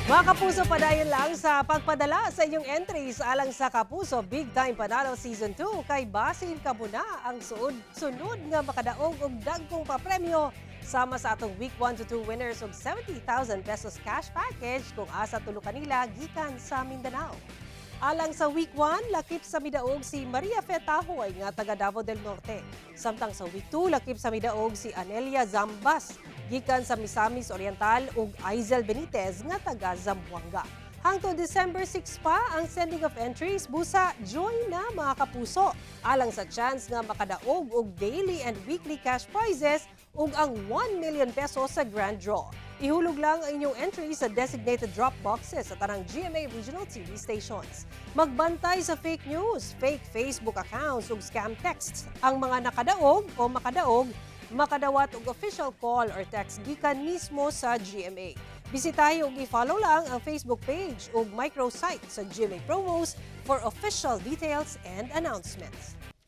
Mga Kapuso, padayon lang sa pagpadala sa inyong entries alang sa Kapuso Big Time Panalo Season 2 kay basin kamo na ang suod sunod nga makadaog og dagkong papremyo sama sa atong week 1 to 2 winners og ₱70,000 cash package kung asa tulo kanila gikan sa Mindanao. Alang sa week 1, lakip sa midaog si Maria Fe Tahoy nga taga Davao del Norte. Samtang sa week 2, lakip sa midaog si Anelia Zambas gikan sa Misamis Oriental ug Aizel Benitez nga taga Zamboanga. Hangtod December 6 pa ang sending of entries, busa join na, mga Kapuso, alang sa chance nga makadaog og daily and weekly cash prizes ug ang ₱1 million sa grand draw. Ihulog lang ang inyong entry sa designated drop boxes sa tanang GMA Regional TV stations. Magbantay sa fake news, fake Facebook accounts ug scam texts. Ang mga nakadaog o makadaog makadawat og official call or text gikan mismo sa GMA. Bisitahi ug i-follow lang ang Facebook page ug microsite sa GMA Promos for official details and announcements.